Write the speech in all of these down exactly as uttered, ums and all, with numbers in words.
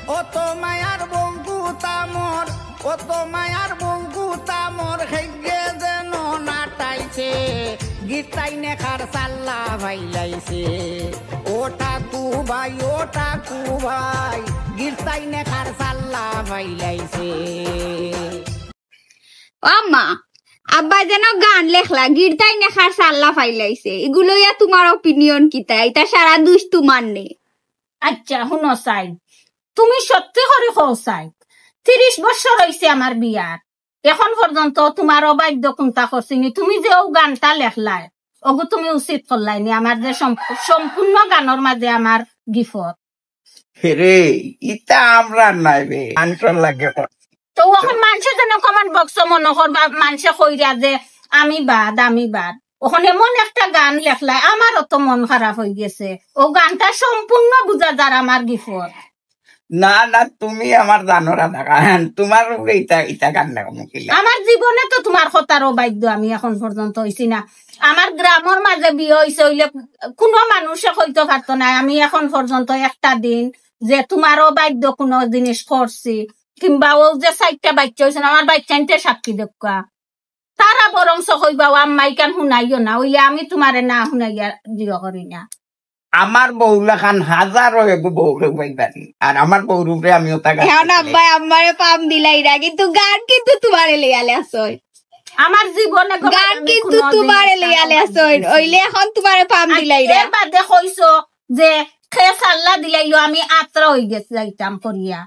অত মায়ার বউগুতা মোর, অত মায়ার বউগুতা মোর, হেগে যেন নাটাইছে। গিরতাইনে খার সাল্লা ফাইলাইছে। ও টাকু ভাই, ও টাকু ভাই, গিরতাইনে খার সাল্লা ফাইলাইছে। ও আম্মা, আব্বায় যেন গান লেখলা, গিরতাইনে খার সাল্লা ফাইলাইছে। ইগু লইয়া তুমার opinion কিতা? ইতা সারা দুষ তুমার নে। আচ্ছা, হুনো চাই, তুমি সত্যি করি কও চাই, তিরিশ বছর অইছে আমার বিয়ার, এখন পর্যন্ত তুমার অবাধ্য কুনতা করছি নি? তুমি যে অউ গানটা লেখলায়, অগু তুমি উচিত করলায় নি, আমার যে সম্প-, সম্পূর্ণ গানর মাঝে আমার গিফট। হেরে, ইতা আমরা নাই বে, আনসর লাগে কর। তো অখন মানষে যেন comment box-ও মনো করবা, মানষে কইরা যে আমি বাদ, আমি বাদ। অখন এমন একটা গান লেখলায়, আমারও তো মন খারাপ অইগেছে। অউ গানটা সম্পূর্ণ বুঝা যার আমার গিফট। না, না, তুমি আমার জানর আধা গান, তুমার উপরে ইতা, ইতা গান লেখমু কিলা? আমার জীবনে তো তুমার কথার অবাধ্য আমি এখন পর্যন্ত অইছি না। আমার গ্রামর মাঝে বিয়া অইছে অইলে কুনু মানষে কইতো পারতো নায় আমি এখন পর্যন্ত একটা দিন যে তুমার অবাধ্য কুনু জিনিস করছি, কিংবা অউ যে চাইরটা বাইচ্চা অইছে না, আমার বাইচ্চাইন্তে সাক্ষী দেউক্কা। তারা বরঞ্চ কইবা, "ও আম্মা, ইখান হুনাইও না, অইলে আমি তুমারে না হুনাইয়া দিও করি না।" আমার বউ লাখান হাজারো এগু বউরে পাইবানি, আর আমার বউর উপরে আমি অতা গান এখন করতে আব্বায় আমারে পাম দিলাইরা, কিন্তু গান কিন্তু তুমারে লইয়া লেখছইন। আমার জীবনে গান কিন্তু তুমারে লইয়া লেখছইন, অইলে এখন তুমারে পাম দিলাইরা। এর বাদে কইছো যে খেস আল্লাহ দিলাইলো, আমি আত্রা অইগেছি যাইতাম করিয়া।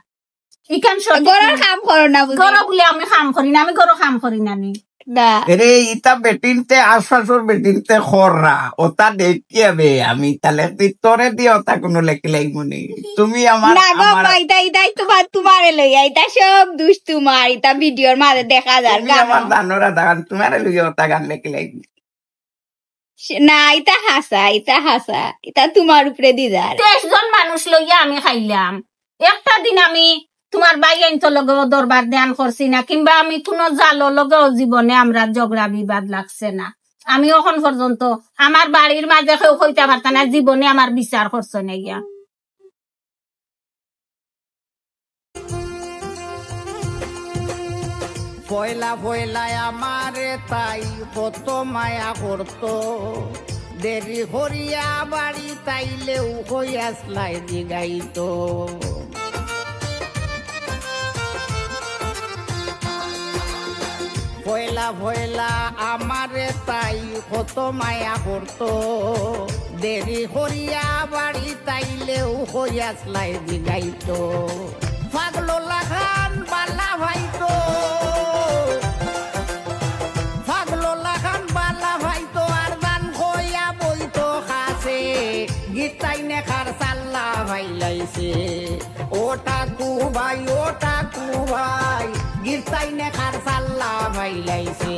ইখান সঠিক ঘরর না। কাম করো না বুঝি? ঘরো বুলে আমি কাম করি না, আমি ঘরো কাম করি না নি। না। এরে, ইতা বেটিন্তে, আশপাশর বেটিন্তে কররা, অতা দেখিয়া বে, আমি তাইলে ভিতরে দিয়া অতা কুনু লেখি লাইমু নি। তুমি আমার, না গো, আমার আম্মা, ইতা, ইতা তুমার, তুমারে লইয়া, ইতা সব দুষ তুমার, ইতা ভিডিওর মাঝে দেখা যার, তুমি গান। আমার জানর আধা গান, তুমারে লইয়া অতা গান লেখি লাইমু। সে-, না, ইতা হাছা, ইতা হাছা, ইতা তুমার উপরে দি যার। তেইশ জন মানুষ লইয়া আমি খাইলাম। একটা দিন আমি তুমার ভাইয়াইন্তর লগেও দরবার ধ্যান করছি না, কিংবা আমি কুনু জালর লগেও জীবনে আমরার ঝগড়া বিবাদ লাগছে না। আমি অখন পর্যন্ত আমার বাড়ির মাঝে কেউ কইতা পারতা না, জীবনে আমার বিচার করছে না গিয়া। পয়লা পয়লা আমারে তাই কত মায়া করতো, দেরি করিয়া বাড়িত আইলেউ কই আছলায় জিগাইতো। পয়লা পয়লা আমারে তাই কত মায়া করতো, দেরি করিয়া বাড়িত আইলেউ কই আছলায় জিগাইতো। পাগলর লাখান বালা পাইতো, পাগলর লাখান বালা পাইতো, আর দান কইয়া বইতো কাছে। গিরতাইনে খার সাল্লা ফাইলাইছে। ও টাকু ভাই, ও টাকু ভাই, গিরতাইনে খার সাল্লা ফাইলাইছে।